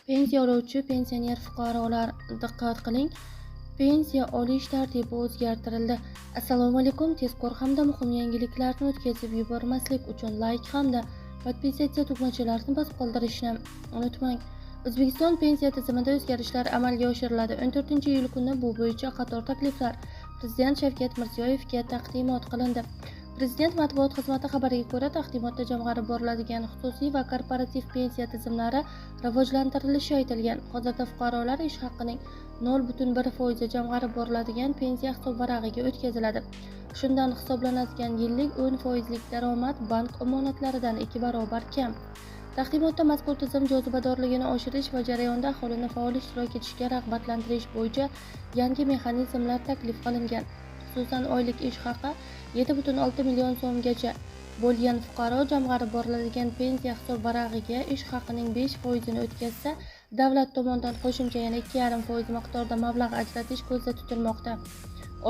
Pensiya oluvchi pensioner fuqarolar, diqqat qiling, pensiya olish tartibi o'zgartirildi. Assalomu alaykum, tezkor hamda muhim yangiliklarni o'tkazib yubormaslik uchun layk hamda podpisatsiya tugmachalarini bosib qoldirishni unutmang. O'zbekiston pensiya tizimida o'zgarishlar amalga oshiriladi. 14-iyul kuni bu bo'yicha qator takliflar Prezident Shavkat Mirziyoyevga taqdimot qilindi. Prezident matbuot xizmati xabariga ko'ra, taqdimotda jamg'arib boriladigan xususiy va korporativ pensiya tizimlari rivojlantirilishi aytilgan. Hozirda fuqarolar ish haqining 0,1% jamg'arib boriladigan pensiya hisobvarag'iga o'tkaziladi. Shundan hisoblanadigan yillik 10%lik daromad bank omonatlaridan 2 barobar kam. Taqdimotda mazkur tizim jozibadorligini oshirish va jarayonda aholini faol ishtirok etishga rag'batlantirish bo'yicha yangi mexanizmlar taklif qilingan. Xususan, oylik ish haqi 7,6 million so'mgacha bo'lgan fuqaro jamg'arib boriladigan pensiya hisobvarag'iga ish haqining 5%ini o'tkazsa, davlat tomonidan qo'shimcha yana 2,5% miqdorda mablag' ajratish ko'zda tutilmoqda.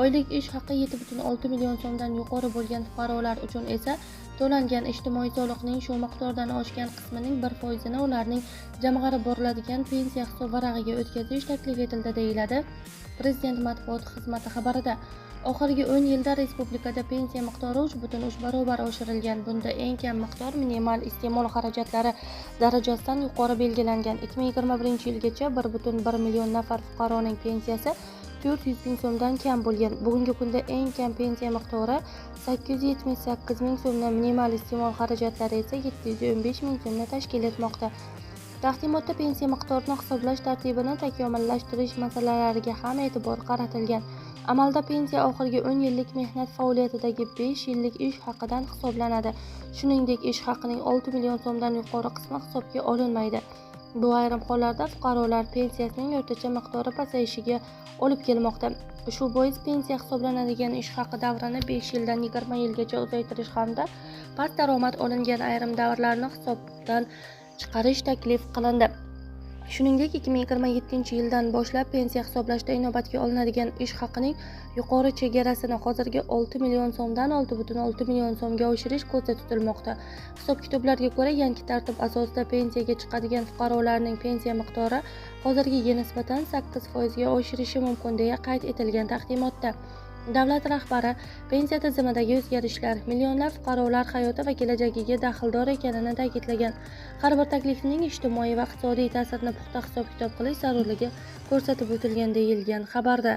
Oylik ish haqi 7,6 million so'mdan yuqori bo'lgan fuqarolar uchun esa to'langan ijtimoiy soliqning shu miqdordan oshgan qismining 1%ini ularning jamg'arib boriladigan pensiya hisobvarag'iga o'tkazish taklif etildi, deyiladi Prezident matbuot xizmati xabarida. Oxirgi 10 yilda respublikada pensiya miqdori 3,3 barobar oshirilgan. Bunda eng kam miqdor minimal iste'mol xarajatlari darajasidan yuqori belgilangan. 2021-yilgacha 1,1 million nafar fuqaroning pensiyasi 400 ming so'mdan kam bo'lgan. Bugungi kunda eng kam pensiya miqdori 878 ming so'mdan, minimal iste'mol xarajatlari esa 715 ming so'mni tashkil etmoqda. Taqdimotda pensiya miqdorini hisoblash tartibini takomillashtirish masalalariga ham e'tibor qaratilgan. Amalda pensiya oxirgi 10 yillik mehnat faoliyatidagi 5 yillik ish haqidan hisoblanadi. Shuningdek, ish haqining 6 million so'mdan yuqori qismi hisobga olinmaydi. Bu ayrim hollarda fuqarolar pensiyasining o'rtacha miqdori pasayishiga olib kelmoqda. Shu bois pensiya hisoblanadigan ish haqi davrini 5 yildan 20 yilgacha uzaytirish hamda past daromad olingan ayrim davrlarni hisobdan chiqarish taklif qilindi. Shuningdek, 2027-yildan boshlab pensiya hisoblashda inobatga olinadigan ish haqining yuqori chegarasini hozirgi 6 million so'mdan 6,6 million so'mga oshirish ko'zda tutilmoqda. Hisob-kitoblarga ko'ra, yangi tartib asosida pensiyaga chiqadigan fuqarolarning pensiya miqdori hozirgiga nisbatan 8% ga oshirishi mumkin, deya qayd etilgan taqdimotda. Davlat rahbari pensiya tizimidagi o'zgarishlar millionlab fuqarolar hayoti va kelajagiga daxldor ekanini ta'kidlagan. Har bir taklifning ijtimoiy va iqtisodiy ta'sirini puxta hisob-kitob qilish zarurligi ko'rsatib o'tilgan, deyilgan xabarda.